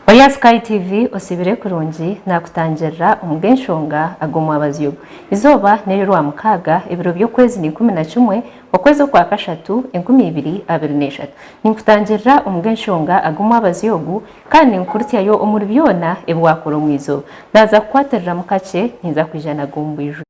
Ori aha Sky TV osiibire kurungi nakutangirira omu g'enshonga ag'omwabazyo ogu. Izooba n'ery'orwamukaaga ebiro by'okwezi ni 11 okwezi okwakashatu 2023. Ninkutangirira omu g'enshonga ag'omwabazyo ogu kandi ninkukurutsyayo omuri byona ebi waakora omu izooba. Naaza kukwatiriramu kakye ninza kwija nago omu bwijwire.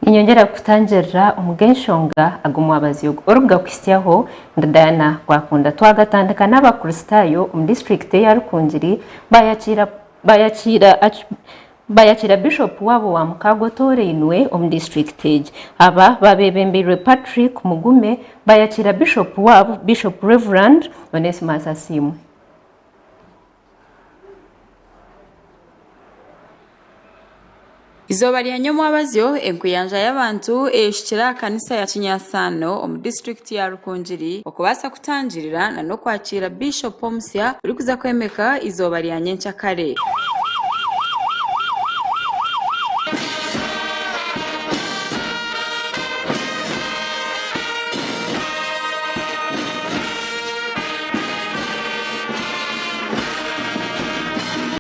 Niinyongyera kukutangirira omu g'enshonga ag'omwabazyo ogu orikugakuhitsyaho ndi Diana Gwakunda. Twagatandika n'Abakristaayo omu disiturikiti eya Rukungiri bayakiira bayakiira bayakiira Bishopu waabo wa mukaaga otoorainwe omu disiturikiti egi. Aba babeebembeirwe Patrick Mugume bayakiira Bishopu waabo Bishop Rev. Onesmus Asiimwe. Eizooba rya nyomwabazyo, enkuyanja y'abantu eyeshukire aha kanisa ya Kinyasaano omu disiturikiti ya Rukungiri okubaasa kutangirira n'okwakiira Biishopu omusya orikuza kwemeka eizooba rya nyenkyakare.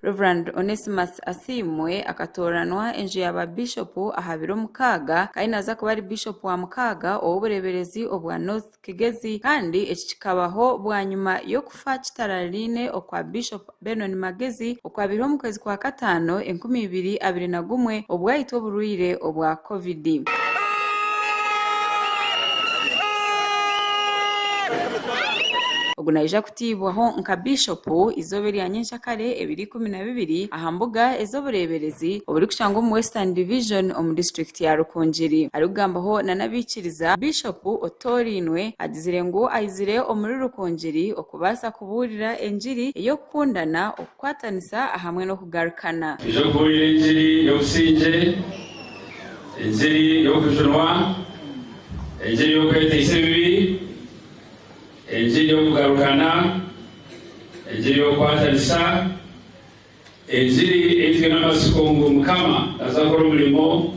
Rev. Onesimus Asiimwe akatooranwa enju ya ba Biishopu aha biro mukaaga kandi naaza kuba ari Biishopu wa mukaaga ow'obureeberezi obwa North Kigezi kandi eki kikabaho bwanyima y'okufa kitarariine okwa Biishopu Benon Magezi okwabaireho omu kwezi kwa kataano 2021 obu aitwa oburwaire obwa Covid. Ogu naija kutiibwaho nka Biishopu eizooba erya nyenkyakare ebiro 12 aha mbuga ez'obureeberezi oburikushangwa omu Western Division omu disiturikiti ya Rukungiri. Arikugambaho n'abaikiriza, Biishopu otoorainwe agizire ngu aizire omuri Rukungiri okubaasa kubuurira engiri ey'okukundana, okukwatanisa ahamwe n'okugarukana. Twija kubuurira engiri y'obusingye, engiri y'okujunwa, engiri y'okweteisa ebibi, engiri y'okugarukana, engiri y'okukwatanisa, engiri ei twine amatsiko ngu Mukama naza kukora omurimo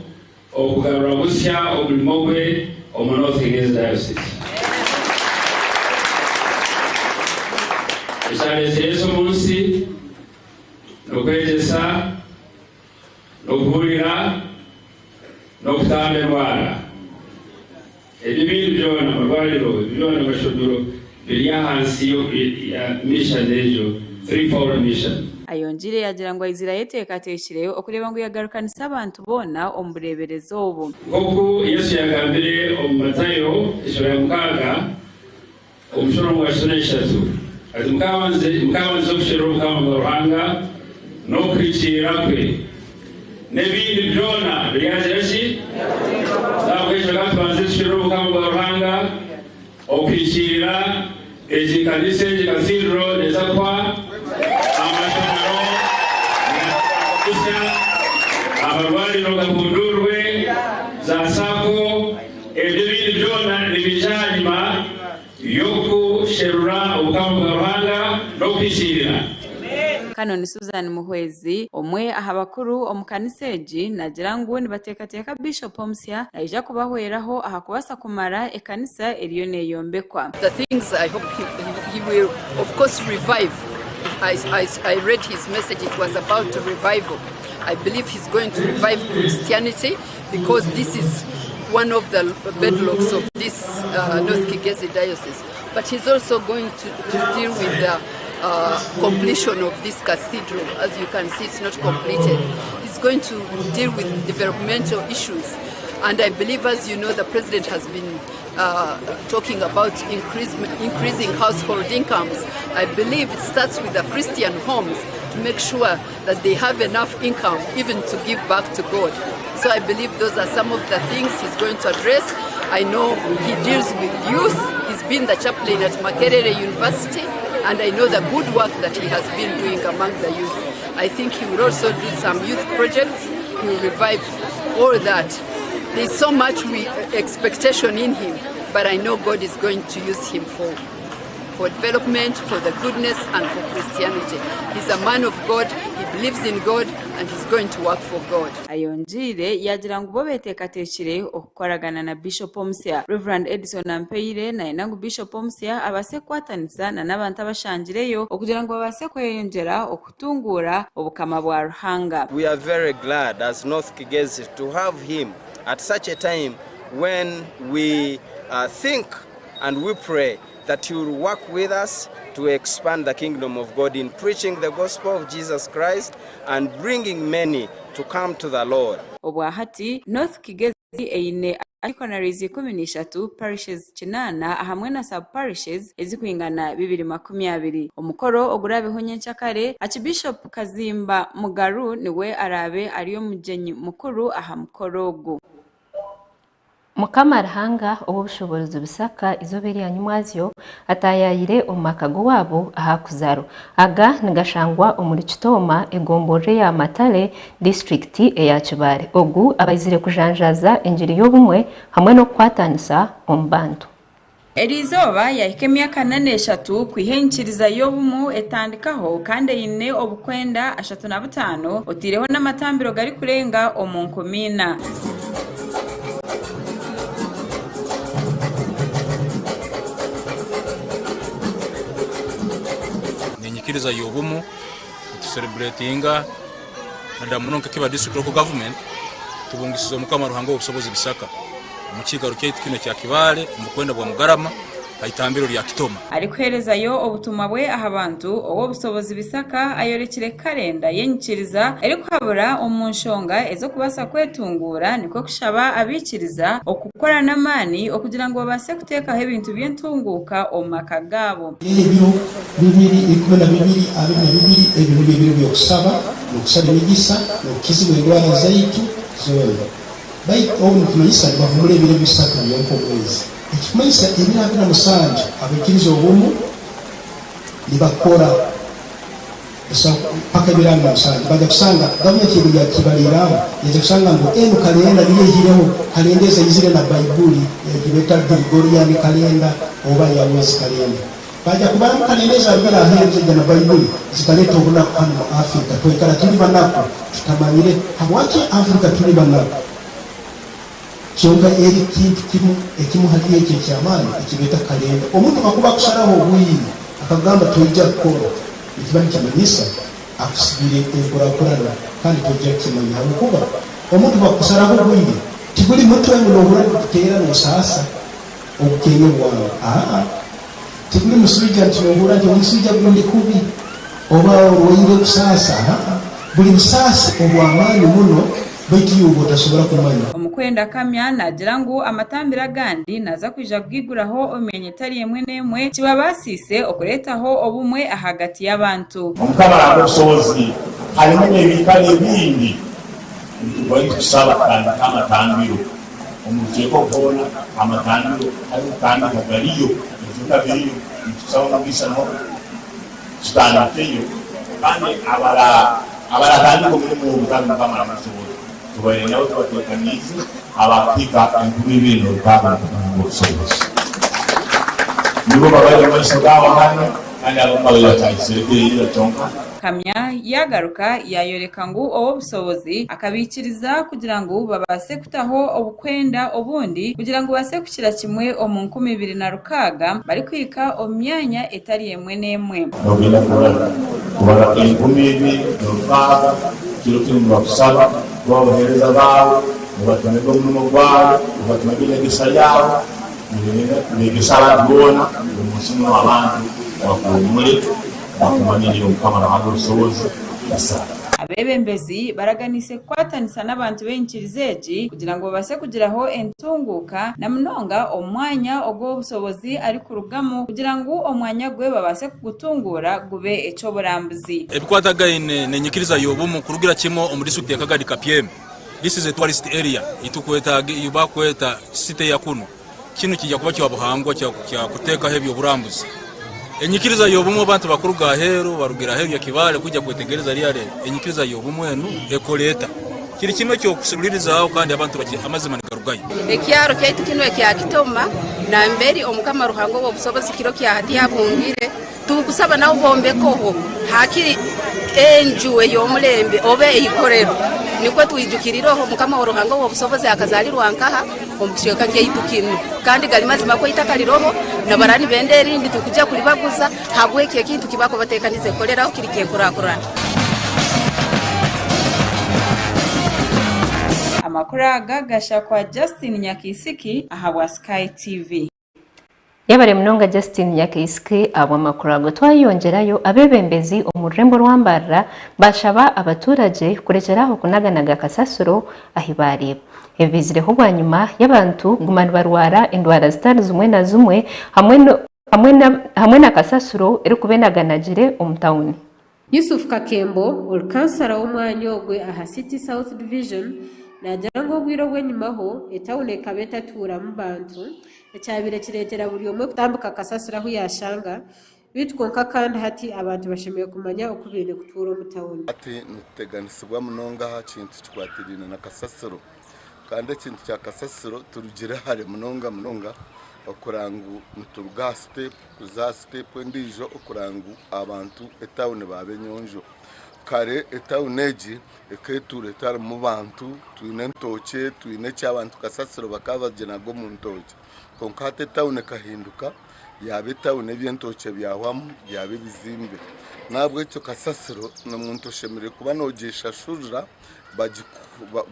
Okugarura busya omurimo gwe omu North Kigezi Diocese. Ekyareetsire Yesu omu nsi n'okwegyesa, n'okubuurira, n'okutamba endwara. Ebyo ebindi byona, amarwariro, ebyo byona amashomero biri ahansi ya mission egyo, threefold mission. Ayongiire yaagira ngu aizire ayeteekateekire okureeba ngu yagarukanisa abantu boona omu bureeberezi obu. Nk'oku Yesu yaagambire omu Matayo eshuura ya mukaaga omushoro gwa 23 ati, Mukaabanze okusherura obukama bwa Ruhanga n'okuhikiirira kwe, n'ebindi byona biryagira ki? N'ahabw'ekyo ka tubanze tusherure obukama bwa Ruhanga, okuhikiirira, egi kanisa egi katsiiriro neeza kuha amashomero busya, amarwariro gahunduurwe, za sacco, ebyo ebindi byona nibiija ahanyima y'okusherura Obukama bwa Ruhanga n'okuhikiirira. Canon Susan Muhwezi, omwe aha bakuru omu kanisa egi naagira ngu nibateekateeka Biishopu omusya naija kubahweraho aha kubaasa kumara ekanisa eriyo neeyombekwa. The things I hope he, he will of course revive. I, I, I read his message, it was about revival. I believe he's going to revive Christianity because this is one of the bedrocks of this uh, North Kigezi diocese. But he's also going to, to deal with the uh, completion of this cathedral. As you can see, it's not completed. He's going to deal with developmental issues. And I believe, as you know, the president has been uh, talking about increase, increasing household incomes. I believe it starts with the Christian homes to make sure that they have enough income even to give back to God. So I believe those are some of the things he's going to address. I know he deals with youth. He's been the chaplain at Makerere University, and I know the good work that he has been doing among the youth. I think he will also do some youth projects. He will revive all that. There's so much we, expectation in him, but I know God is going to use him for for development, for the goodness, and for Christianity. He's a man of God, he believes in God, and he's going to work for God. Ayongiire yaagira ngu bo beteekateekire okukoragana na Bishop omusya. Rev. Edison Ampeire nayenda ngu Bishop omusya abaase kukwatanisa na n'abantu abashangireyo okugira ngu babaase kweyongyera okutunguura obukama bwa Ruhanga. We are very glad as North Kigezi to have him at such a time when we think and we pray that he will work with us to expand the kingdom of God in preaching the gospel of Jesus Christ and bringing many to come to the Lord. Obwahati, North Kigezi eine Deaconaries 13, Parishes kinaana hamwe na Sub-Parishes ezirikwingana 220. Omukoro oguraabeho nyenkyakare, Archbishop Kazimba Mugaru niwe araabe ari omugyenyi mukuru aha mukoro ogu. Mukama Ruhanga ow'obushoboorozi Bisaka eizooba erya nyimwazyo ataayaayire omu maka g'owaabo aha kuzaarwa. Aga nigashangwa omuri Kitooma, egomborora eya Matale, disiturikiti eya Kibaale. Ogu abaizire kujanjaaza engiri y'obumwe hamwe n'okukwatanisa omu bantu. Eriizooba yaahika emyaka 43 kwiha enyikiriza y'obumu etandikaho kandi eine obukwenda 35 otaireho n'amatambiro garikurenga omu 4,000. Nenyikiriza y'obumu nitusereburetinga na muno nk'ekiba district local government tubungisize Omukama Ruhanga ow'obusobozi Bisaka omu kiikaro kyaitu kinu ekya Kibaale omu bukwenda bwa Mugarama ha itambiro lya Kitoma. Arikuheerezayo obutumwa bwe aha bantu, Ow'obusobozi Bisaka ayorekire karenda y'enyikiriza erikuhabura omu nshonga ez'okubaasa kwetunguura nikwo kushaba abaikiriza okukora n'amaani okugira ngu babaase kuteekaho ebintu by'entunguuka omu maka gaabo. Ebiro bibiri ikumi na bibiri abiri na bibiri ebyo nibyo biro by'okusaba n'okusaba emigisa n'okukizibwa endwara zaitu zoona. Baitu obu nikimanyisa nibahumura ebiro bisatu byonka omwezi. Ekikumanyisa ebiro 27 abaikiriza obumu nibakora busa paka ebiro 27. Baija kusanga gavumenti ego yakibaliiraho, yaija kusanga ngu enu kalenda niyo eihireho kalenda ezi eizire na Baibuli egibeta Gregorian kalenda oba ya mwezi kalenda. Baija kubaramu kalenda ezarugire aheeru zaija na Baibuli zikaleta obunaku hanu mu Afrika. Twaikara tuli banaku tutamanyire habwaki Afrika tuli banaku. Kyonka eri kintu kimu, ekimu hali ekyo eky'amaani ekibeeta kalenda. Omuntu kakuba akusaraho obwire akakugamba toija kukora, nikiba nikimanyisa akusibire enkurakurana kandi toija kukimanya habwokuba omuntu bwakukusaraho obwire tiguli mutwe ngu nohurra nigukuteera nosaasa obukeenye bwawe. Aa, tiguli muswija nti nohurra nti omuswija gundi kubi oba orwaire kusaasa. Aa, buli busaasi obw'amaani muno baitu iwe obu otasobora kumanya. Omukwenda Kamya naagira ngu amatambiro agandi naaza kwija kugaiguraho omu myanya etari emwe n'emwe kibabaasiise okureetaho obumwe ahagati y'abantu. Omukama naampa obusobozi harimu n'ebiikaro ebindi nituba nitukusaba kutandika amatambiro omu ruteeko hoona amatambiro agarikutandika gariyo ebicweka biriyo nitukusaba omugisa naho tutandikeyo kandi abaratandika omurimo ogu kandi Mukama naampa obusobozi tubaire nabo tubateekaniize abakuhika 2600 Mukama naampa obusobozi nibo babari omu maisho gaabo hanu kandi abamu babaire bataahikireho ira kyonka. Kamya yaagaruka yaayoreka ngu Ow'obushobozi akabaikiriza kugira ngu babaase kutaho obukwenda obundi kugira ngu babaase kukira kimwe omu 2600 barikuhika omu myanya etari emwe n'emwe. Nogenda kubara 2600 kiro kinu nibakusaba kuba abaheereza baawe, obatumege omurimo gwawe, obatumege enyegesa yaawe, nibegesa abantu boona omu nsi munu abantu bakuhumure. Bakumanye niiwe Mukama Ruhanga Obusobozi. Esaara. Abeebembezi baraganiise kukwatanisa n'abantu b'enyikiriza egi kugira ngu babaase kugiraho entunguuka na munonga omu mwanya ogu ow'obushobozi arikurugamu kugira ngu omwanya gwe babaase kugutunguura gube eky'oburambuzi. Ebikwatagaine n'enyikiriza y'obumu kurugira kimwe omu disiturikiti ya Kagadi Kapyemi. This is a tourist area eitukwetaaga ei bakweta city ya kunu. Kinu kija kuba kya buhangwa kya kuteekaho eby'oburambuzi. Enyikiriza y'obumwe abantu bakuruga aheeru barugira aheeru ya Kibaale kwija kwetegereza ryari enyikiriza y'obumwe enu ekora eta. Kiri kimwe eky'okuserulirizaaho kandi abantu bati amazima nigarugayo. Ekyaro kyaitu kinu ekya Kitoma namberi Omukama Ruhanga ow'obusobozi kiro kya hati abungire, turukusaba nawe bombekoho hakiri enju ey'omulembe oba eikorero, nikwo twijukirireho Mukama wa Ruhanga ow'obusobozi akazalirwa nkaha omu kicweka kyaitu kinu. Kandi gali mazima kwo eitaka liroho, na baraba nibenda erindi tukugya kulibaguza habweki ekintu kibakuba batekanize kukoleraho kiri ky'enkurakurana. Amakuru aga gashakwa Justin Nyakaisiki ahabwa Sky TV. Yebare munonga Justin Nyakaisiki ahabw'amakuru ago. Twayeyongyerayo, abeebembezi omu rurembo rwa Mbarara baashaba abaturagye kurekyera aho kunaganaga kasasiro ahi baareeba. Ebi biizireho bwanyima y'abantu kuguma nibarwara endwara zitari zimwe na zimwe hamwe na kasasiro erikuba enaganagire omu tawuni. Yusuf Kakembo, ori kansara w'omwanya ogwe aha City South Division naagira ngu obwire obw'enyimaho, etawuni ekaba etatuuramu bantu ekyabaire kireetera buri omwe kutambika kasasiro ahu yaashanga beitu kwonka kandi hati abantu bashemereire kumanya oku baine kutuura omu tawuni. Hati nituteganisibwa munonga aha kintu kikwatiraine na kasasiro kandi ekintu kya kasasiro turugire hare munonga munonga okureba ngu nituruga aha sitepu kuza aha sitepu endiijo okureba ngu abantu etawuni baaba enyonjo. Kare etawuni egi eketuura etarimu bantu, twine entookye, twine ki abantu kasasiro bakaba baginaga omu ntookye kwonka hati etawuni ekahinduka yaaba etawuni eby'entookye byahwamu byaba ebizimbe. Nahabwekyo kasasiro n'omuntu oshemereire kuba nogyeshashurira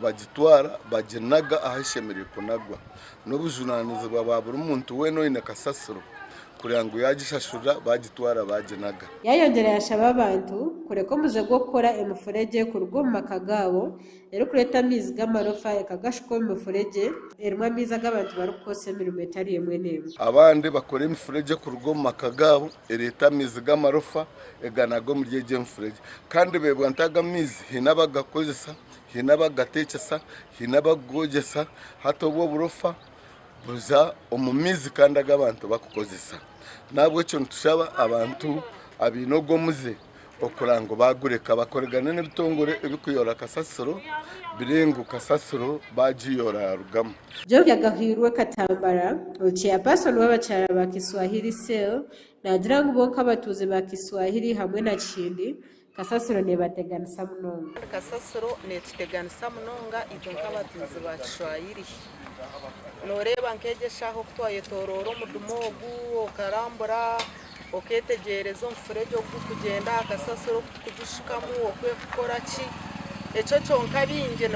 bagitwara baginaga ahu eshemereire kunagwa. N'obujunaanizibwa bwa buri muntu weena oine kasasiro kureba ngu yaagishashurira baagitwara baaginaga. Yayongyera yashaba abantu kureka omuze gw'okukora emifuregye kuruga omu maka gaabo erikureeta amaizi g'amarofa ekagashuka omu mifuregye erimu amaizi agu abantu barikukozesa emirimo etari emwe n'emwe. Abandi bakora emifuregye kuruga omu maka gaabo ereeta amaizi g'amarofa eganaga omuri egyo emifuregye. Kandi beebwa nti ago amaizi haine abagakozesa, haine abagateekyesa, haine abakugogyesa, hati obwo oburofa buza omu maizi kandi agu abantu bakukozesa. Nahabwekyo nitushaba abantu abaine ogwo omuze okureba ngu baagureka bakoregane n'ebitongore ebirikuyoora kasasiro birebe ngu kasasiro baagiyoora yarugamu. George Agahwirwe Katambara, ori Chairperson w'abakyara ba Kiswahili Cell naagira ngu bo nk'abatuuze ba Kiswahili hamwe na Kihindi, kasasiro neebateganisa munonga. Kandi kasasiro neetuteganisa munonga itwe nk'abatuuzi ba Kishwahili. Nooreeba nk'egi eshaaha oku twayetoroora omudumu ogu, okarambura, okeetegyereza omufuregye oku gurikugyenda aha kasasiro oku turikugishukamu, oku erikukora ki. Ekyo kyonka baingi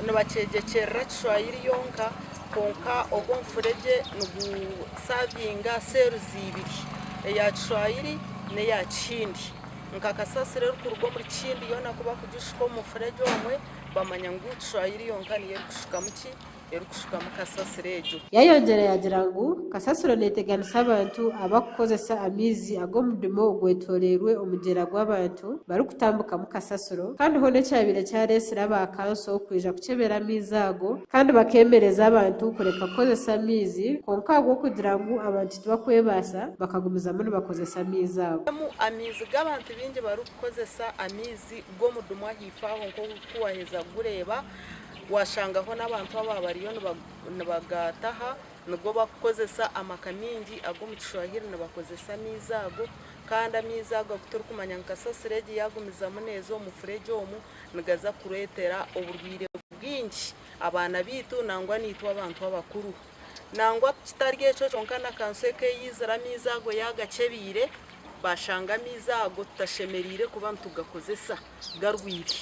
nibakyegyekyerera Kishwahili yonka kwonka ogwo omufuregye nigusavinga seeruzi ibiri, eya Kishwahili n'eya Kihindi. Nka kasasiro erikuruga omuri Kihindi yoona ku bakugishuka omu mufuregye omwe, bamanya ngu Kishwahili yonka niyo erikushukamu ki? Erikushukamu kasasiro egyo. Yayongyera yagira ngu kasasiro neteganisa abantu abakukozesa amaizi ag'omudumo ogwetoreirwe omugyera gw'abantu barikutambukamu kasasiro kandi hoona ekyabaire kyaresire aba kanso kwija kukyebera amaizi ago kandi bakemereza abantu kureka kukozesa amaizi kwonka ahabw'okugira ngu abantu tibakwebaasa bakagumizamu nibakozesa amaizi ago. Amaizi g'abantu baingi barikukozesa amaizi g'omudumu ahaifo aho nk'oku waheza kugureeba washangaho n'abantu aba bariyo nibagataha nigo bakukozesa amaka mingi ag'omu Kishwahili nibakozesa amaizi ago kandi amaizi ago agu turikumanya ngu kasasiro egi yagumizamu neeza omu mufuregye omu nigaza kureetera oburwaire bwingi abaana baitu nangwa naitwe abantu abakuru. Nangwa kitari ekyo kyonka na kanso eka eyaizire amaizi ago yaagakyebeire baashanga amaizi ago tutashemereire kuba nitugakozesa garwaire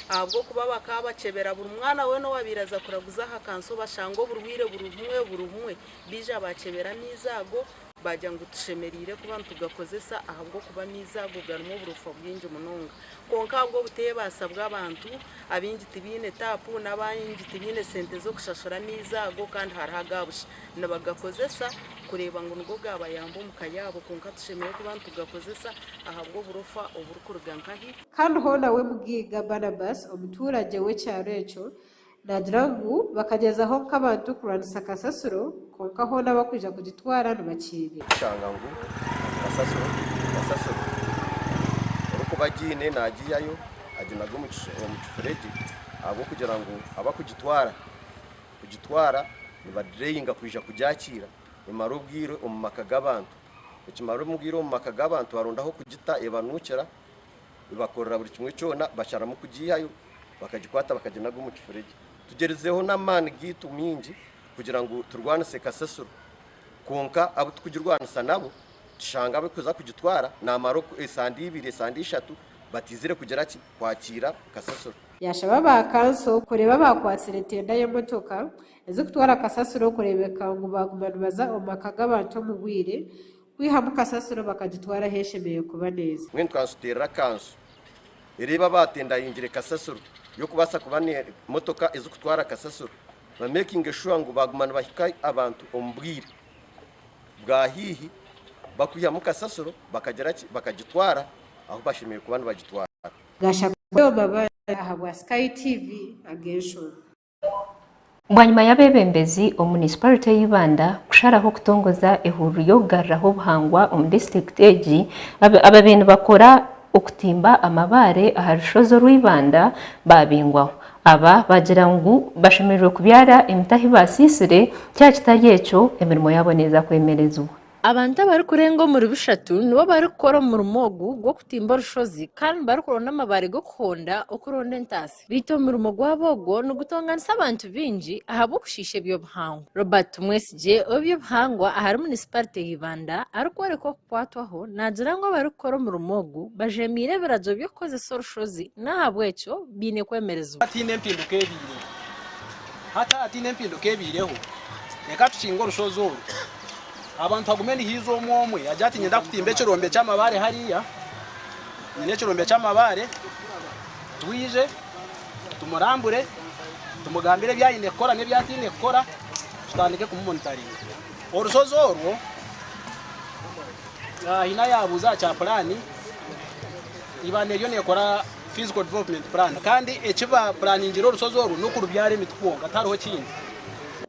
ahabw'okuba bakaba bakyebera buri mwana weena owabaire aza kuraguza aha kanso bashanga oburwaire buri bumwe buri bumwe baija baakyebera amaizi ago. Baagira ngu tushemereire kuba nitugakozesa ahabw'okuba amaizi ago garimu oburofa bwingi munonga. Kwonka ahabw'obuteebaasa bw'abantu, abaingi tibaine taapu n'abaingi tibaine sente z'okushashura amaizi ago kandi hariho aga busha. Nibagakozesa kureeba ngu nigo gaabayamba omu ka yaabo kwonka tushemereire kuba nitugakozesa ahabw'oburofa oburikuruga nkahi. Kandi hoona we Mugaiga Barnabas omutuuragye w'ekyaro ekyo naagira ngu bakagyezaho nk'abantu kurwanisa kasasiro kwonka hoona abakwija kugitwara nibakiiba. Kushanga ngu kasasiro kasasiro orikuba agiine nagiihayo aginaga omu kifuregye ahabw'okugira ngu abakugitwara kugitwara nibadireyinga kwija kugyakiira emara obwire omu maka g'abantu ekimara obwire omu maka g'abantu baronda ah'okugita ebanuukira ebakorera buri kimwe kyona basharamu kugiihayo bakagikwata bakaginaga omu kifuregye. Tugyerizeho n'amaani gaitu maingi kugira ngu turwanise kasasiro kwonka abu turikugirwanisa nabo tushanga abarikuza kugitwara naamara esande ibiri esande ishatu bataizire kugira ki kwakiira kasasiro. Yashaba aba kanso kureeba abakwatsire tenda y'emotoka ezikutwara kasasiro kureebeka ngu baguma nibaza omu maka g'abantu omu bwire kwihamu kasasiro bakagitwara ahu eshemereire kuba neeza. Mbwenu twansuterera kanso ereebe abatendayingire kasasiro y'okubaasa kuba n'emotoka ezikutwara kasasiro bamekinge shuwa ngu baguma nibahika abantu omu bwire bwa haihi bakwihamu kasasiro bakagira ki bakagitwara ahu bashemereire kuba nibagitwara. Gashakwe Mabanda ahabwa Sky TV ag'enshonga. Bwanyima y'abeebembezi omu munisiparite y'Ibanda kusharaho kutongoza ehururu y'okugaruraho obuhangwa omu disiturikiti egi, ababaire nibakora okutimba amabaare aha rushozi orw'Ibanda baabingwaho. Aba baagira ngu bashemereirwe kubyara emiti ahu baasiisire, kyaba kitari ekyo emirimo yaabo neeza kwemerezibwa. Abantu abarikurenga omuri bishatu nibo barikukora omurimo ogu gw'okutimba orushozi kandi barikuronda amabaare g'okuhonda okuronda entaasya. Beitu omurimo gwabo ogwo nigutonganisa abantu baingi ahabw'okushiisha eby'obuhangwa. Robert Tumwesigye ow'eby'obuhangwa ahari munisiparite ya Ibanda arikworeka okukwatwaho naagira ngu abarikukora omurimo ogu bajeemiire ebiragiro by'okukozesa orushozi n'ahabw'ekyo baine kwemerezibwa. Hati haine empinduka ebaireho. Hati hataine empinduka ebaireho, reka tukinge orushozi oru. Abantu hagume nihaija omwe omwe agire ati niinyenda kutimba ekirombe ky'amabaare hariya, nyine ekirombe ky'amabaare, twije tumurambure, tumugambire ebi aine kukora n'ebi ataine kukora, tutandike kumumonitaringa. Orushozi orwo, haine ayaabuuza aha kya puraani, Ibanda eriyo neekora physical development plan kandi eki bapuraningire orushozi oru n'okurubyara emiti kwonka tihariho kindi.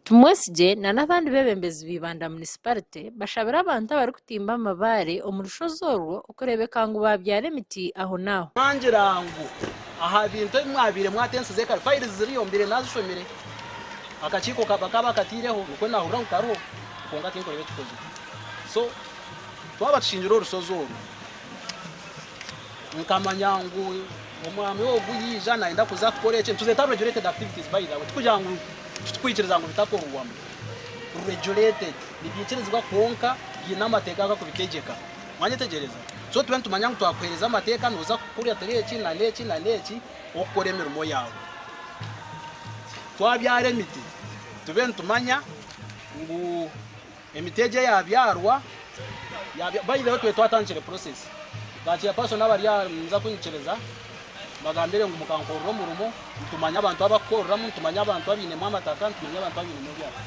Tumwesigye na n'abandi beebembezi ba Ibanda munisiparite bashabire abantu abarikutimba amabaare omu rushozi orwo okureebeka ngu baabyara emiti aho n'aho. Mwangira ngu aha bintu ebi mwabaire mwatensize kare, files ziriyo mbaire nazishomire, akakiiko bakaba bakataireho nikwo nahurira ngu kariho kwonka tinkureeba ekikozirwe. So twaba tushingire orushozi oru nkamanya ngu omwami ogu yaija nayenda kuza kukora eki, nituzeeta regulated activities by the way, tikugira ngu titukwikiriza ngu bitakorwamu, regulated nibyikirizibwa kwonka biine amateeka agakubitegyeka, mwanyetegyereza? So tube nitumanya ngu twakuheereza amateeka nooza kukuratira eki na n'eki na n'eki okukora emirimo yaawe. Twabyara emiti tube nitumanya ngu Emiti egyo eyabyarwa, by the way twaba twatandikire process, ba chairperson abari aha nimuza kunyikiriza mbagambire ngu mukankorera omurimo, nitumanya abantu abakukoreramu, nitumanya abantu abainemu amataka, nitumanya abantu abainemu ebyapa.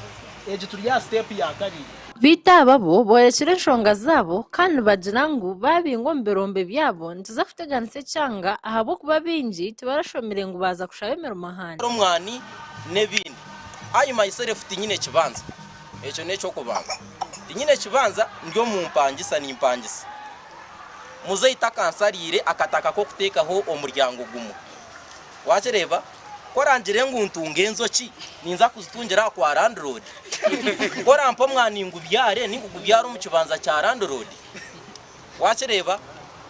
Egi turi aha step ya kabiri. Beitu aba bo boorekire enshonga zaabo kandi nibagira ngu baabingwa omu birombe byabo nikiza kuteganisa ekyanga ahabw'okuba baingi tibarashomire ngu baaza kushaba emirimo ahandi. Omwani n'ebindi. I myself tinyine kibanza. Ekyo n'eky'okubanza. Tinyine kibanza, ndi omu mpangisa nimpangisa. Muzeeyi takansariire akataka k'okuteekaho omuryango gumwe. Waakireeba? Ku orangire ngu ntunge enjoki, ninza kuzitungira aha kwa landiroodi? Ku orampe omwani ngubyare, ninkugubyara omu kibanza kya landiroodi? Waakireeba?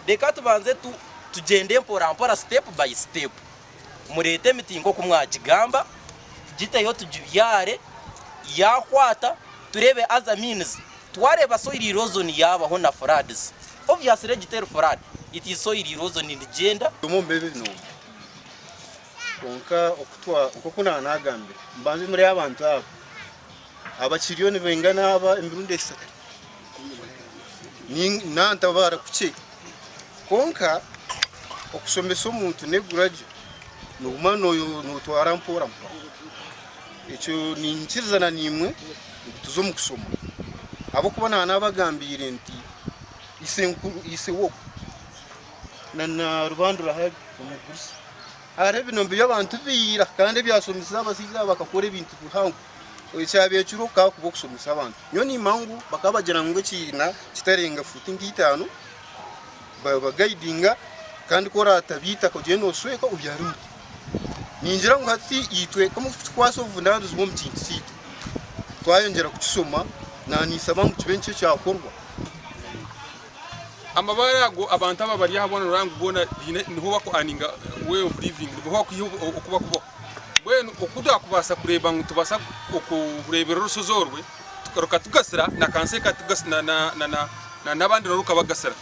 Reka tubanze tu, tugyende mporampora, step by step. Mureete emiti nk'oku mwagigamba, tugiteyo tugibyare, yaakwata tureebe as a means. Twareeba soil erosion yaabaho na floods, obviously egi teri flood, it is soil erosion nigyenda. Omu mbeera egi nungi kwonka nk'oku naanagambire mbanze murebe abantu aba abakiriyo nibaingana aba emirundi eshatu. Nantabaara kukye. Kwonka okushomesa omuntu n'eguragye nooguma nootwara mpora mpora. Ekyo ninkirizana naimwe ngu tuze omu kushoma ahabw'okuba naaba naabagambiire nti isenkuru ise w'ogu na na Rubandura Harry omugurusi hariho ebinombe by'abantu baira kandi ebyashomesize abashaija aba bakakora ebintu bihango. Ekyabaire kiriho kukaba kuba okushomesa abantu. Nyowe nimanya ngu bakaba bagira ngu ekiina kitarenga fuuti nka itaano babagaidinga kandi ku oraatabye eitaka ogyende nooshweka obyare omuti. Ningira ngu hati itwe kutukwasa obuvunaanizibwa omu kintu kyaitu twayongyera kukishoma naaniisaba ngu kibe nikyo kyakorwa. Amabaare ago abantu aba bari aha boona noreba ngu boona biine niho baku earninga way of living niho bakwiha oku bakubaho. Mbwenu oku twakubaasa kureeba ngu nitubaasa kureeberera orushozi orwe rukatugasira na kanso ekatugasira na n'abandi nabo rukabagasira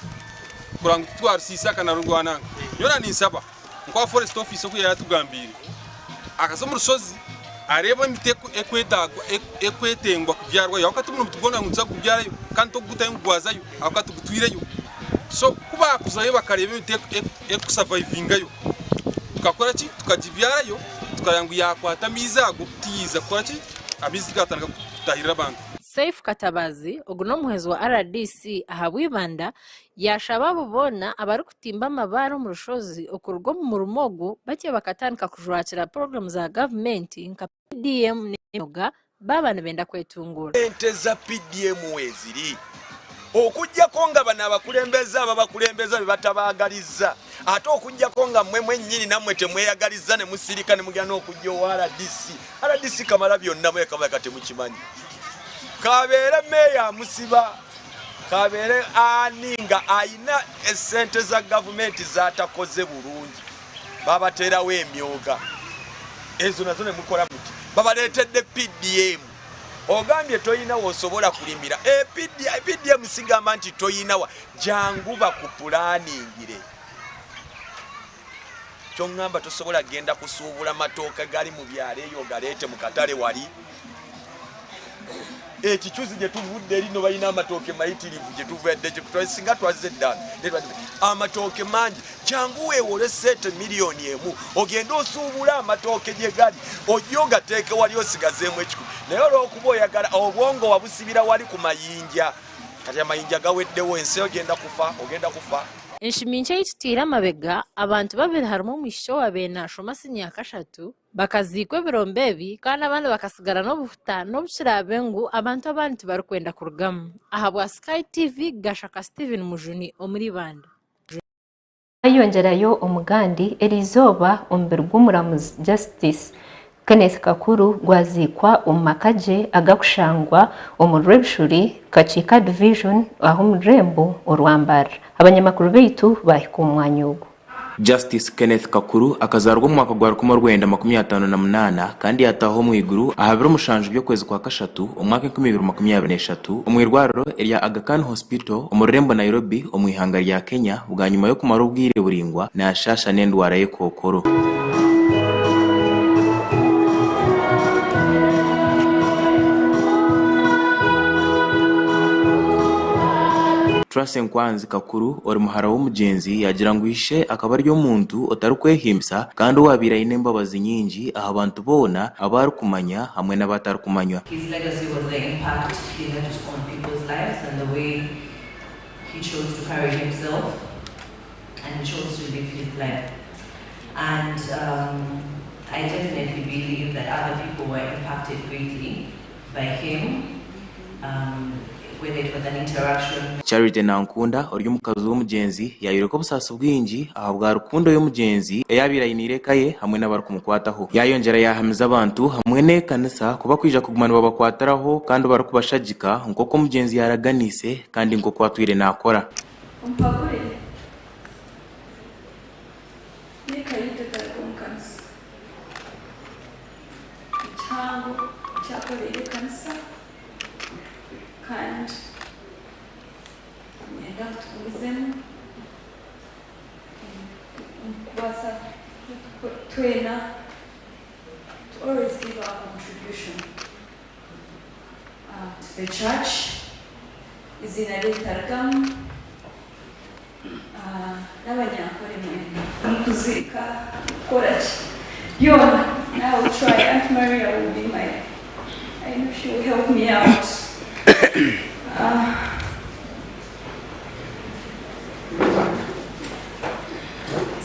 kureba ngu titwarusiisa kandi narwo rwananga. Nyowe na ninsaba nka forest office oku yaatugambiire akaza omu rushozi areebe emiti ekwetengwa kubyarwayo ahabw'okuba ti buri muti gwona ngu nituza kugubyarayo kandi tokugutayo ngu gwazayo ahabw'okuba tugutwireyo. So ku baakuzayo bakareeba emiti ekusurvivingayo tukakora ki tukagibyarayo tukareba ngu yaakwata amaizi ago tiyaija kukora ki amaizi tigaatandika kutahirira abantu. Seif Katabazi, ogu n'omuhwezi wa rdc ahabwa Ibanda, yaashaba abo boona abarikutimba amabaare omu rushozi okuruga omu murimo ogu batyo bakatandika kujwakira puroguraamu za gavumenti nka PDM n'emyoga baaba nibenda kwetunguura. Ente za PDM weeziri okuggyako nga bano abakulembeze ababakulembeza be batabaagalizza ate okuggyako nga mmwe mwennyini nammwe temweyagalizza ne musirika ne mugenda n'okujja owa rdc. Rdc kamala byonna mwekabaka temukimanyi. K'abeere meeya amusiba, k'abeere ani nga alina essente za gavumenti z'atakoze bulungi babateerawo emyoga ezo nazo ne mukola muti babaleetedde PDM ogambye toyina wosobola kulimira e, PDM sigamba nti toyinawa jangu bakupulaningire kyoŋŋamba tosobola genda kusuubula matooke gali mu byalo eyo ogaleete mu katale wali ekicuzi gye tuvudde eri no balina amatooke mayitirivu gye tuvudde singa twazze eddala amatooke mangi jangu weewole sente miliyoni emu ogende osuubule amatooke gye gali ojje ogateeke wali osigazeemu ekikumi naye olw'okuba oyagala obwongo wabusibira wali ku mayinja kati amayinja gaweddewo ensi ogenda kufa ogenda kufa Enshumi nkye ei tutaire amabega, abantu babiri harimu omwishiki owaabaire naashoma siniya kashatu, Bakaziikwa ebirombe ebi kandi abandi bakasigara n'obuhuta n'obu kiraabe ngu abantu abandi tibarikwenda kurugamu. Ahabwa Sky TV, Gashaka Steven Mujuni omuri Ibanda. Twayeyongyerayo omugandi, eriizooba omubiri gw'omuramuzi Justice Kenneth Kakuru gwaziikwa omu maka gye agakushangwa omuri Rwebishuri, Kakiika Division aho omu rurembo orwa Mbarara. Abanyamakuru baitu baahika omu mwanya ogu. Justice Kenneth Kakuru akazaarwa omu mwaka gwa 1958 kandi yaataaha omu iguru aha biro mushanju by'okwezi kwa kashatu omwaka 2023 omu irwariro erya Aga Khan Hospital omu rurembo Nairobi omu ihanga rya Kenya bwanyima y'okumara obwire buraingwa naashaasha n'endwara y'ekookoro. Tracy Nkwanzi Kakuru ori muhara w'omugyenzi yaagira ngu ishe akaba ari omuntu otarikwehimbisa kandi owaabaire aine embabazi nyingi aha bantu boona abu arikumanya hamwe n'abu atarikumanywa. His legacy was the impact he left on people's lives and the way he chose to carry himself and he chose to live his life. And um, I definitely believe that other people were impacted greatly by him um, whether it was an interaction Charity Nankunda ori omukazi w'omugyenzi yaayoreka obusaasi bwingi ahabwa rukundo y'omugyenzi ei abaire ainiire eka ye hamwe n'abarikumukwataho. Yaayongyera yaahamiza abantu hamwe n'ekanisa ku bakwija kuguma nibabakwatiraho kandi barikubashagika nk'oku omugyenzi yaaraganiise kandi nk'oku atwire naakora. Ompabure n'eka yaitu etaruga omu kanisa. Ekihango ekyakoreire ekanisa kandi niinyenda ngu tugumizemu omu kubaasa twena to always give our contribution to the church. Eiziina rye ritarugamu, n'abanyankore mwena. Omu kuziika, kukora ki, byona I will try, Aunt Maria will be my, I know she will help me out.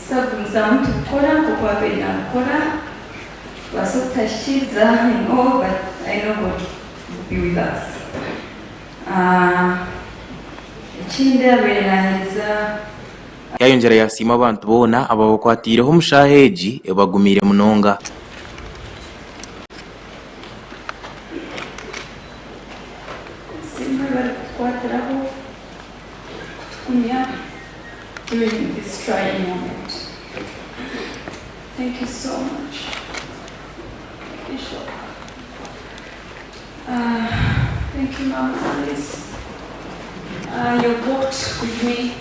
Tukagumizamu turikukora nk'oku abaire naabikora, tubaase kutahikiiriza I know but I know God will be with us. Ekindi abaire naaheereza. Yayongyera yasiima abantu boona ababakwatiireho omu shaaha egi ebagumiire munonga. Nsiima abarikutukwatiraho kutukumya during this trying moment. Thank you so much Bishop. Thank you Mama Alice. You walked with me.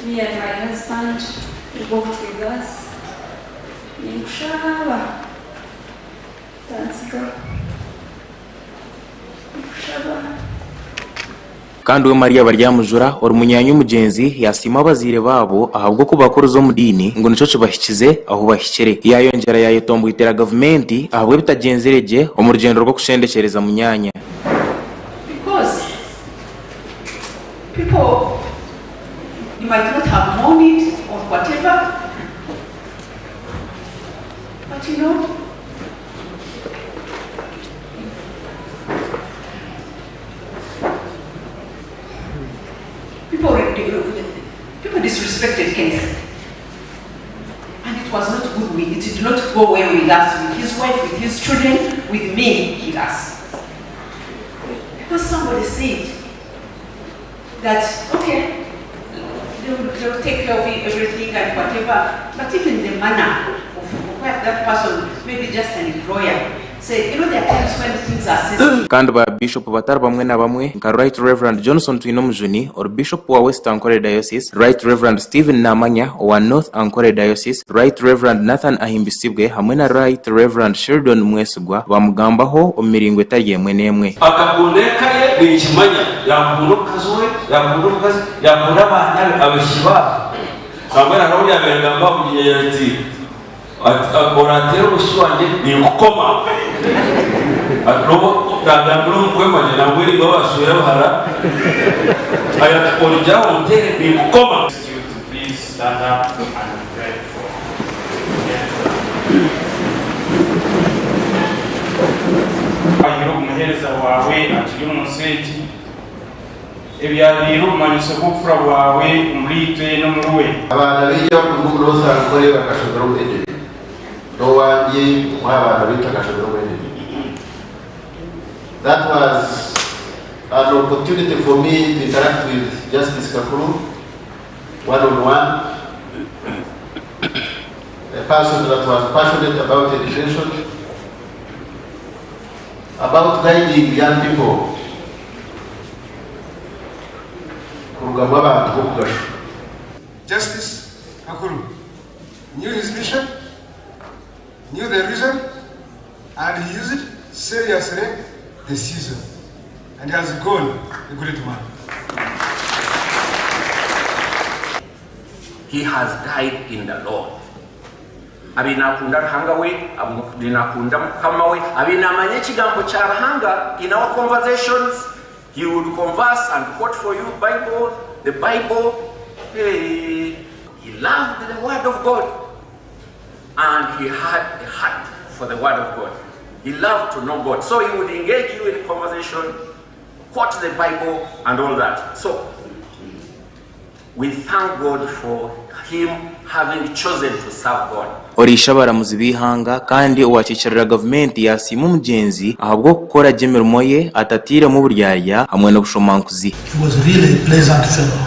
Me and my husband, you walked with us. Ninkushaba otantsigaho. Ninkushaba. Kandi we Maria Baryamujura, ori munyaanya omugyenzi, yaasiima abazaire baabo ahabw'okubakuriza omu diini ngu nikyo kibahikize ahu bahikire. Yaayongyera yaayetomboitera gavumenti ahabw'ebitagyenzire gye omu rugyendo rw'okushendekyereza munyaanya. Because people you might not have known it or whatever but you know People, people disrespected Kenneth. And it was not good. With, it did not go well with us, with his wife, with his children, with me, with us. Because somebody said that, okay, they will, they will take care of everything and whatever, but even the manner of where that person, maybe just an employer, said, you know, there are times when things are sensitive. Kandi ba Bishop batari bamwe na bamwe nka Right Rev Johnson Twinomujuni ori Bishop wa West Ankole Diocese, Right Rev Stephen Namanya owa North Ankole Diocese, Right Rev Nathan Ahimbisibwe hamwe na Right Rev Sheldon Mwesigwa bamugambaho omu miringo etari emwe n'emwe. Akakunda eka ye, ninkimanya. Yaakunda omukazi we, yaakunda omukazi, yaakunda abaana be, abaishiki baabo. Nambwenu hariho obu yaabaire nagamba aha bugyenyi ati, Oraateera omwishiki wangye, ninkukoma. Ati n'obu naagambira omu kwemanya, nambwenu imwe abashwire abahara, ati origira aho onteere, ninkukoma. you to please stand up and pray for Wahaire ogu muheereza waawe akiri omu nsi egi, ebyabaire obumanyiso bw'obufura bwawe omuriitwe n'omuri we. Abaana baingi abakuruga omu North Ankole bakashomera omu Eden. N'owangye omwe aha baana baitu akashomera omu Eden. That was an opportunity for me to interact with Justice Kakuru one on one, a person that was passionate about education, about guiding young people kurugamu abantu b'omugasho. Justice Kakuru knew his mission, knew the reason, and he used seriously the season, and he has gone a great man. He has died in the Lord. Abaire nakunda Ruhanga we, abaire nakunda Mukama we, abaire namanya ekigambo kya Ruhanga. In our conversations, he would converse and quote for you Bible, the Bible. Hey, he loved the word of God and he had a heart for the word of God. He loved to know God. So he would engage you in conversation, quote the Bible and all that. So we thank God for him having chosen to serve God. Oriishe abaramuzi b'eihanga kandi owaakiikirira gavumenti yaasiima omugyenzi ahabw'okukora gye emirimo ye atatairemu oburyarya hamwe n'obushomankuzi. He was really a pleasant fellow,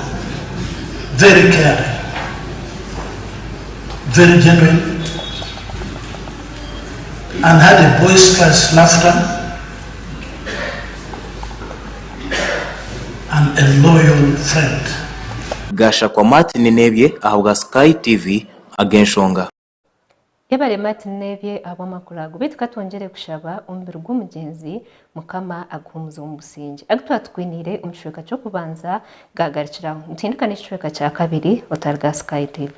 very caring, very genuine and had a boisterous laughter and a loyal friend. Gashakwa Martin Nebye ahabwa Sky TV, Ag'enshonga. Yebare Martin Nebye ahabw'amakuru ago. Beitu katwongyere kushaba omubiri gw'omugyenzi Mukama aguhumuze omu busingye. Agu twatukwiniire omu kicweka ky'okubanza gaagarukiraho. Nituhindika n'ekicweka kya kabiri otariga Sky TV.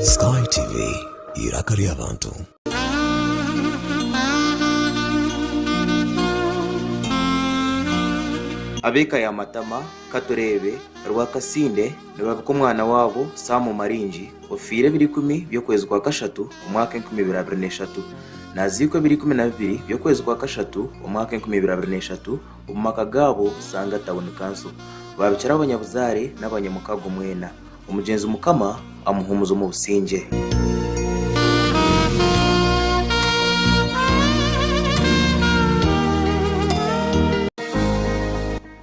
Sky TV, iraka ry'abantu. Ab'eka ya Matama, Katureebe, Rwakasinde nibabika omwana waabo Sam Maringi ofiire ebiro ikumi by'okwezi kwa kashatu omwaka 2023. Naziikwa ebiro 12 by'okwezi kwa kashatu omwaka 2023 omu maka gaabo Sanga Town Council. Baabikira abanyabuzaare n'abanyamukago mwena. Omugyenzi Mukama amuhumuze omu busingye.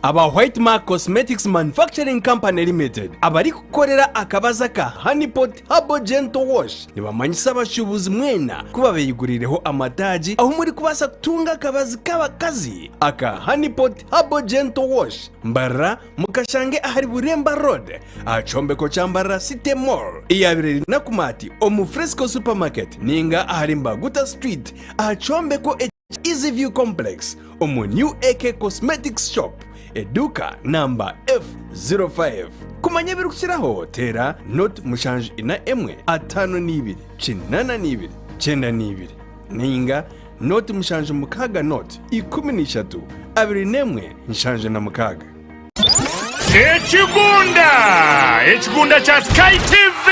Aba White Mark Cosmetics Manufacturing Company Limited abarikukorera akabazi aka Honey Pot Herbal Gentle Wash nibamanyisa abashuubuzi mwena ku babeyiguriireho amataagi ahu murikubaasa kutunga akabazi k'abakazi aka Honey Pot Herbal Gentle Wash Mbarara mukashange ahari Buremba Road aha kyombeko kya Mbarara City Mall eyabaire eri Nakumatt omu Fresco Supermarket ninga ahari Mbaguta Street aha kyombeko ekya Easy View Complex omu New AK Cosmetics Shop eduuka namba F05. Kumanya ebirikukiraho teera 0 7 1 52 8 92 ninga 0 7 6 0 13 21 76. Ekigunda! Ekigunda kya Sky TV!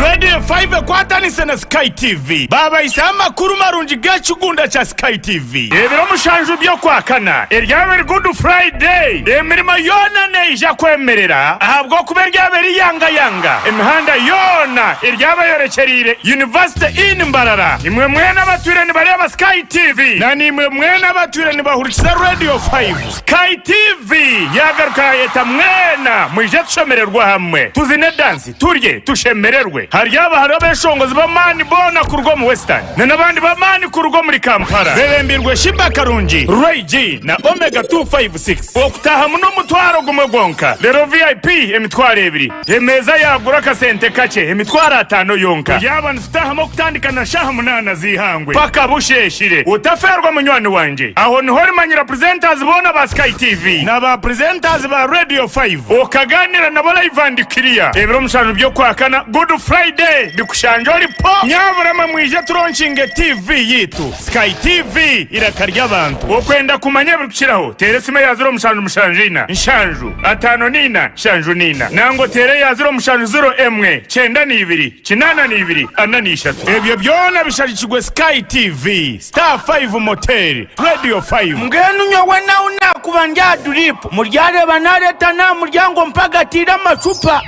Radio 5 ekwatanise na Sky TV baabahisaho amakuru marungi g'ekigunda kya Sky TV. Ebiro mushanju by'Okwakana eryaba eri Good Friday, emirimo yoona neija kwemerera ahabw'okuba eryaba eri yangayanga. Emihanda yoona eryaba eyorekyereire University Inn Mbarara. Imwe mwena abatwire nibareeba Sky TV na naimwe mwena abatwire nibahurikiza Radio 5, Sky TV yaagaruka yaayeta mwena mwije tushemererwe hamwe, tuzine dansi, turye, tushemererwe. Haryaba hariho abeshongozi b'amaani boona kuruga omu Western na n'abandi b'amaani kuruga omuri Kampala bebembirwe Sheebah Karungi, Ray G na Omega 256. Okutaahamu n'omutwaro gumwe gwonka, reero VIP emitwaro ebiri. Emeeza yaagura akasente kakye, 50,000 yonka. Turyaba nitutaahamu okutandika na shaaha munaana z'eihangwe paka busheeshire. Otafeerwa munywani wangye. Aho niho orimanyira presenters boona ba Sky TV na ba presenters ba Radio 5 okagaaniira nabo live and clear. Ebiro mushanju by'Okwakana, Good Friday, bikushangye ori po! Nyaburama mwije turonkinge TV yaitu. Sky TV, eiraka ry'abantu. Okwenda kumanya ebirikukiraho, teera esimu eya 0774 7 54 74 nangwa oteere eya 0701 92 82 43. Ebyo byona bishagikirwe Sky TV, Star 5 Motel, Radio 5. Mbwenu nyowe nahu naakuba ndi aha duriipu, muryareeba naareeta n'aha muryango mpagatiire amacupa.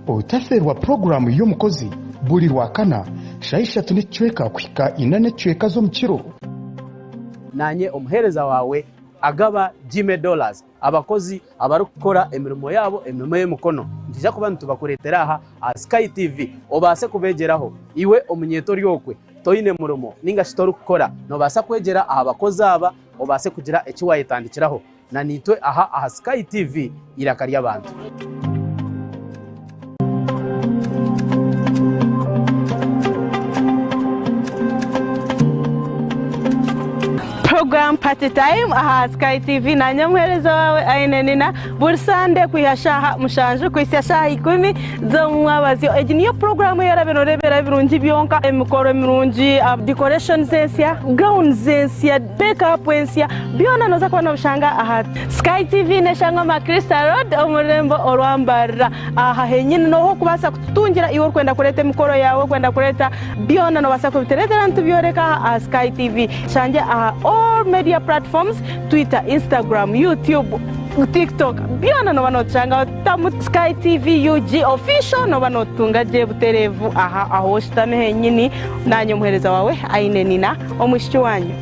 Otafeerwa puroguraamu y'omukozi buri Rwakana shaaha ishatu n'ekicweka kuhika ina n'ekicweka z'omukiro. Naanye omuheereza waawe agaba Jimmy Dollars. Abakozi abarikukora emirimo yaabo emirimo y'emikono nitwija kuba nitubakureetera aha aha Sky TV obaase kubeegyeraho. Iwe omunyeeto ori okwe toine murimo ninga shi torikukora noobaasa kwegyera aha bakozi aba obaase kugira eki waayetandikiraho. Na naitwe aha aha Sky TV eiraka ry'abantu. Program Party Time aha Sky TV nanye omuheereza waawe Aine Nina buri Sande kwiha shaaha mushanju kuhitsya shaaha ikumi z'omumwabazyo. Egi niyo puroguramu ei orabe noreeberaho ebirungi byonka, emikoro mirungi, decorations ensya, gowns ensya, make up ensya, byona noza kuba nobishanga aha Sky TV neshangwa Macrista Road omu rurembo orwa Mbarara. Aha henyini noho okubaasa kututungira iwe orikwenda kureeta emikoro yaawe, orikwenda kureeta byona nobaasa kubitureetera nitubyoreka aha aha Sky TV. Tushangye aha all media platforms, Twitter, Instagram, YouTube, TikTok byona noba notushangaho tamu Sky TV UG official noba notutunga gye butereevu aha ahu oshutami henyini. Naanye omuheereza waawe Aine Nina omwishiki waanyu.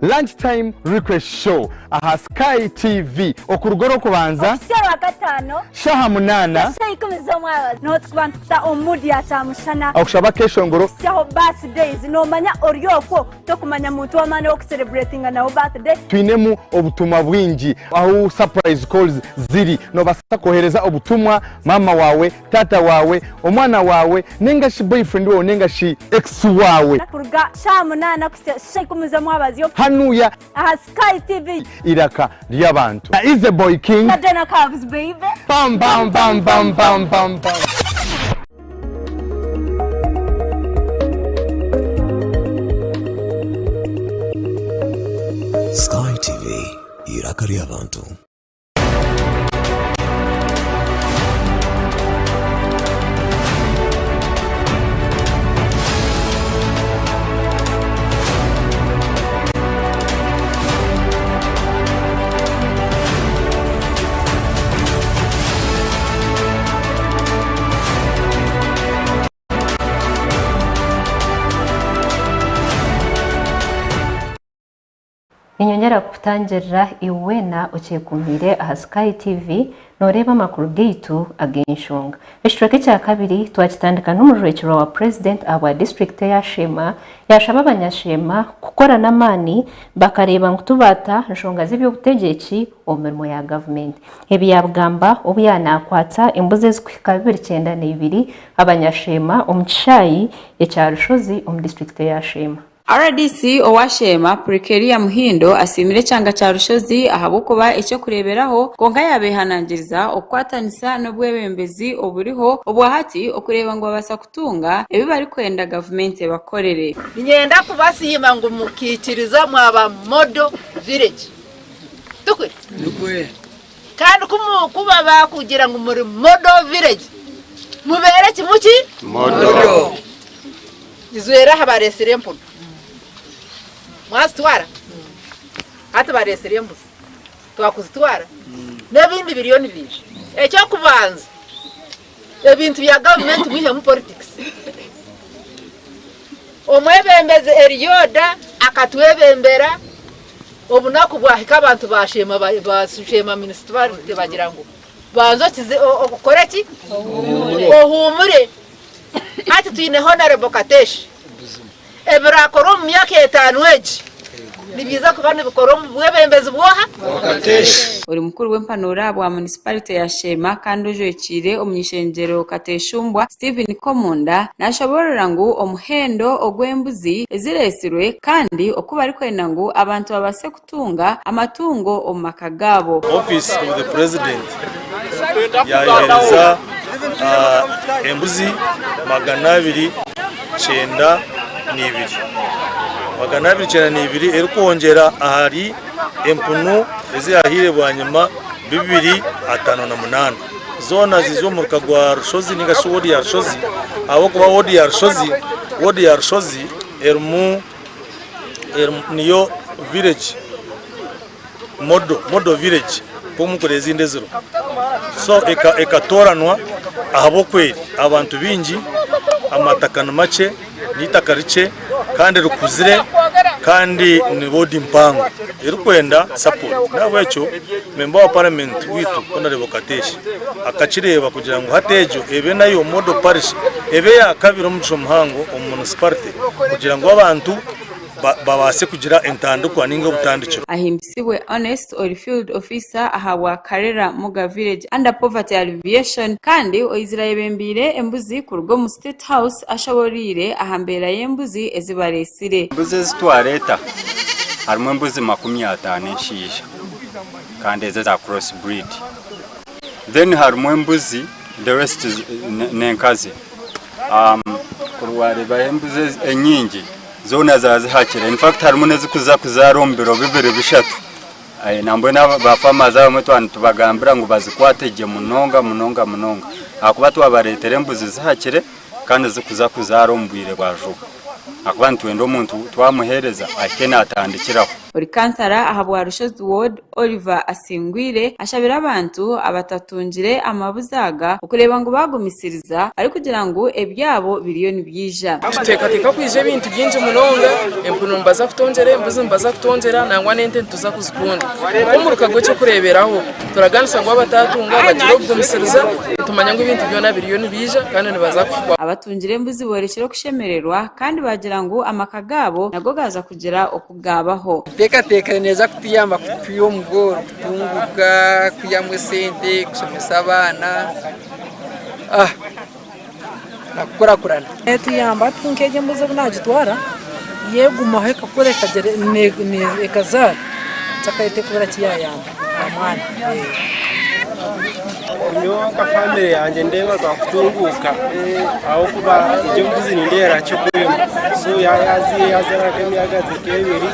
Lunch time request show aha Sky TV okuruga orwokubanza Okuhitsya Orwakataano shaha munana shaaha ikumi z'omwabazyo niho turikuba nitukuta omu mood ya kyamushana okushaba akeshongoro Okuhitsyaho birthdays noomanya ori okwo tokumanya muntu w'amaani ow'okucelebratinga nawe birthday. Twinemu obutumwa bwingi ahu surprise calls ziri nobasa kohereza obutumwa maama wawe, taata wawe, omwana wawe nenga shi boyfriend wawe nenga shi ex wawe. Kuruga shaaha munana kuhitsya shaaha ikumi z'omwabazyo. Hanuya. Aha Sky TV. Iraka ry'abantu. Na Easy Boy King. Na Dana Cubs baby. Bam bam bam bam bam bam bam. Sky TV, iraka ry'abantu. Niinyongyera kukutangirira iwe weena okyekumiire aha Sky TV nooreeba amakuru gaitu ag'enshonga. Ekicweka ekya kabiri twakitandika n'omujwekyerwa wa Purezidenti ahabwa disiturikiti eya Sheema yaashaba abanyasheema kukora n'amaani bakareeba ngu tibaata nshonga z'eby'obutegyeki omu mirimo ya gavumenti. Ebi yaabigamba obu yaanaakwatsa embuzi ezikuhika 292 abanyasheema omu kishaayi ekya Rushozi omu disiturikiti eya Sheema. Rdc owa Sheema, Purikeria Muhindo asiimire ekyanga kya Rushozi ahabw'okuba eky'okureeberaho kwonka yaabehanangiriza okukwatanisa n'obwebembezi oburiho obwahati okureeba ngu babaasa kutunga ebi barikwenda gavumenti ebakorere. Niinyenda kubasiima ngu mukaikiriza mwaba model village. Tikwe? Nikwe. Kandi ku baba kugira ngu muri model village, mubeere kimwe ki? Model. Izwera aha bareetsire empunu. Mwazitwara? Hati bareetsire embuzi. Twakuzitwara? N'ebindi biriyo nibiija. Eky'okubanza, ebintu bya gavumenti mwihemu politics. Omwebembezi Elioda akatwebembera, obunaku bwahika abantu baasheema baasheema municipality bagira ngu banza okize okore ki? Ohuumure. Hati twine Honourable Katesh. Ebirakorwa omu myaka etaano egi nibiiza kuba nibikorwa omu bwebembezi bw'oha? Ori mukuru w'empanuura ahabwa munisiparite ya Sheema kandi ojwekiire omuny'ishengyero Kateshumbwa Stephen Komunda nashoboorora ngu omuhendo ogw'embuzi ezireetsirwe kandi oku barikwenda ngu abantu babaase kutunga amatungo omu maka gaabo. Office of the President yayohereza embuzi 292, 292 erikwongyera ahari empunu ezi yahaire bwanyima 258 zoona ziija omu muruka gwa Rushozi ninga shi ward ya Rushozi ahabw'okuba ward ya Rushozi ward ya Rushozi erimu niyo village model, model village nk'oku ezindi eziriho so ekatooranwa ahabw'okweri abantu baingi amataka ni makye n'eitaka rikye kandi rikuzire. Kandi ni woodi mpango erikwenda support n'ahabw'ekyo memba wa paramenti waitu Honarebo Katesh akakireeba kugira ngu hati egyo ebe nayo model parish ebe eyakabiri omugisha omuhango omu munisiparite kugira ngu abantu babaase kugira entandikwa ninga obutandikiro. Ahimbisibwe Honest ori Field Officer ahabwa Karera Muga Village Under Poverty Alleviation kandi oizire ayebembeire embuzi kuruga omu State House ashoboreire aha mbeera y'embuzi ezi bareetsire. Embuzi ezi twareeta harimu embuzi 50 enshaija kandi ezo eza cross breed then harimu embuzi the rest n'enkazi. Kuri waareebaho embuzi enyingi zoona zaazihakire in fact harimu n'ezikuza kuzaara omu biro bibiri bishatu. Nambwenu ba farmers abamwe twaba nitubagambira ngu bazikwate gye munonga munonga munonga ahakuba twabareetera embuzi zihakire kandi zikuza kuzaara omu bwire bwa juba ahakuba nitwenda omuntu twamuheereza ahike naatandikiraho. Ori kansara ahabwa Rushozi Ward, Oliver Asingwire ashabire abantu abatatungire amabuzi aga okureeba ngu baagumisiriza arikugira ngu ebyabo biriyo nibyija. Nituteekateeka kwija ebintu bingi munonga, empunu nibaza kutongyera, embuzi nibaza kutongyera nangwa n'ente nituza kuzikunda. Nk'omuruka gw'eky'okureeberaho, turaganisa ngu abatatunga bagire obugumisiriza, nitumanya ngu ebintu byona biriyo nibiija kandi nibaza kuhikwaho. Abatungire embuzi boorekire okushemererwa kandi baagira ngu amaka gaabo nago gaaza kugira oku gaabaho. Enteekateeka neeza kutuyamba kutwiha omu bworo, kutunguka, kwihamu esente, kushomesa abaana nakukurakurana. Netuyamba hati nk'egi embuzi obu nagitwara yegumaho ekakura ekazaara kyakaita ekubura kiyayamba aha mwana. Nyowe nka famire yangye nindeeba twakutunguuka ahabw'okuba egyo embuzi nindeeba erakigwemu so yaaba yazaire yazaara nk'emyagazi nk'ebiri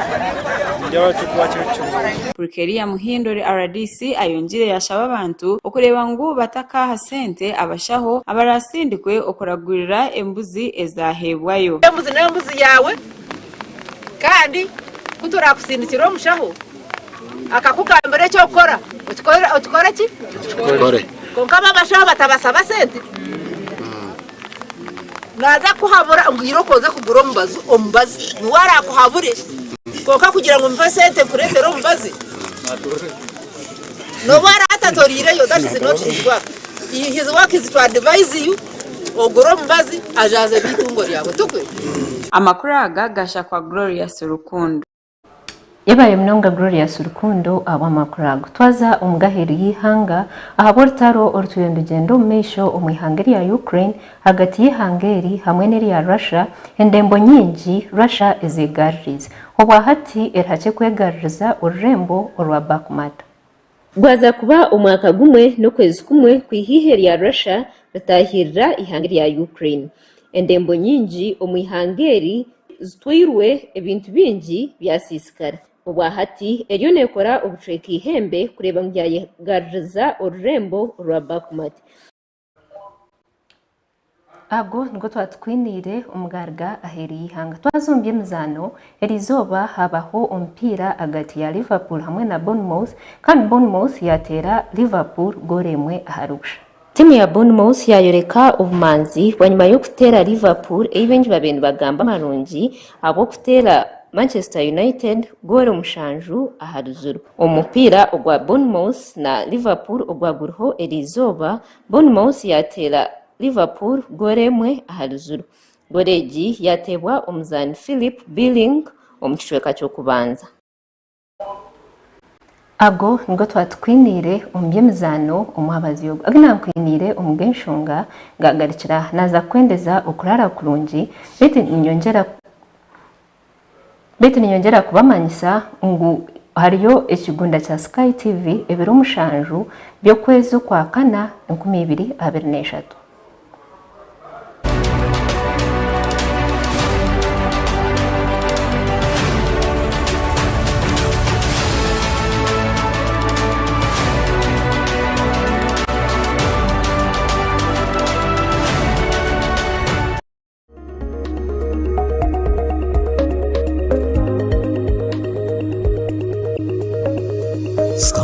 nindeeba kirikuba kiri kirungi. Purikeria Muhindo ori rdc ayongiire yashaba abantu okureeba ngu batakaaha sente abashaho abarasindikwe okuragurira embuzi ezaheebwayo. Embuzi n'embuzi yaawe kandi ku turakusindikire omushaho akakugambira eky'okukora okikore ki? Okikore. Kwonka abo abashaho batabasaba sente. Naaza kukuhabura ngu irooko oze kugura omubazi, omubazi niwe araakuhabure. Kwonka kugira ngu mpe sente nkureetere omubazi, n'obu araabe atatoriireyo, that is not his work. His work is to advise you ogure omubazi ajanjabe eitungo ryawe. Tikwe? Amakuru aga gashakwa Glorious Rukundo. Yebare munonga Glorious Rukundo ahabw'amakuru ago. Twaza omu g'aheeru y'eihanga ahabw'orutaro orutwire nirugyenda omu maisho omu ihanga erya Ukraine ahagati y'eihanga eri hamwe n'erya Russia, endembo nyingi Russia ezeegaruriize. Obwahati erihakye kwegaruriza orurembo orwa Bakhmut. Gwaza kuba omwaka gumwe n'okwezi kumwe kwiha eihe rya Russia ritaahirira eihanga erya Ukraine. Endembo nyingi omu ihanga eri zitwairwe ebintu bingi byasiisikara. Obwahati eriyo neekora obucweka eihembe kureeba ngu yaayegaruriza orurembo orwa Bakhmut. Ago nigo twatukwiniire omu garuga aheeru y'eihanga. Twaza omu by'emizaano, eriizooba haabaho omupiira ahagati ya Liverpool hamwe na Bournemouth kandi Bournemouth yaateera Liverpool goolo emwe ahari busha. Tiimu ya Bournemouth yaayoreka obumanzi bwanyima y'okuteera Liverpool ei baingi baabaire nibagamba marungi ahabw'okuteera Manchester United goolo mushanju ahari zuru. Omu mupiira ogwa Bournemouth na Liverpool ogwaguriho eriizooba, Bournemouth yaateera Liverpool goolo emwe ahari zuru. Goolo egi yaateebwa omuzaani Philip Billing omu kicweka ky'okubanza. Ago nigo twatukwiniire omu by'emizaano omwabazyo ogu. Agu naankwiniire omu g'enshonga gaagarukira aha. Naaza kukwendeza okuraara kurungi beitu niinyongyera Beitu ninyongyera kubamanyisa ngu hariyo ekigunda kya Sky TV ebiro mushanju by'okwezi okwakana 2023.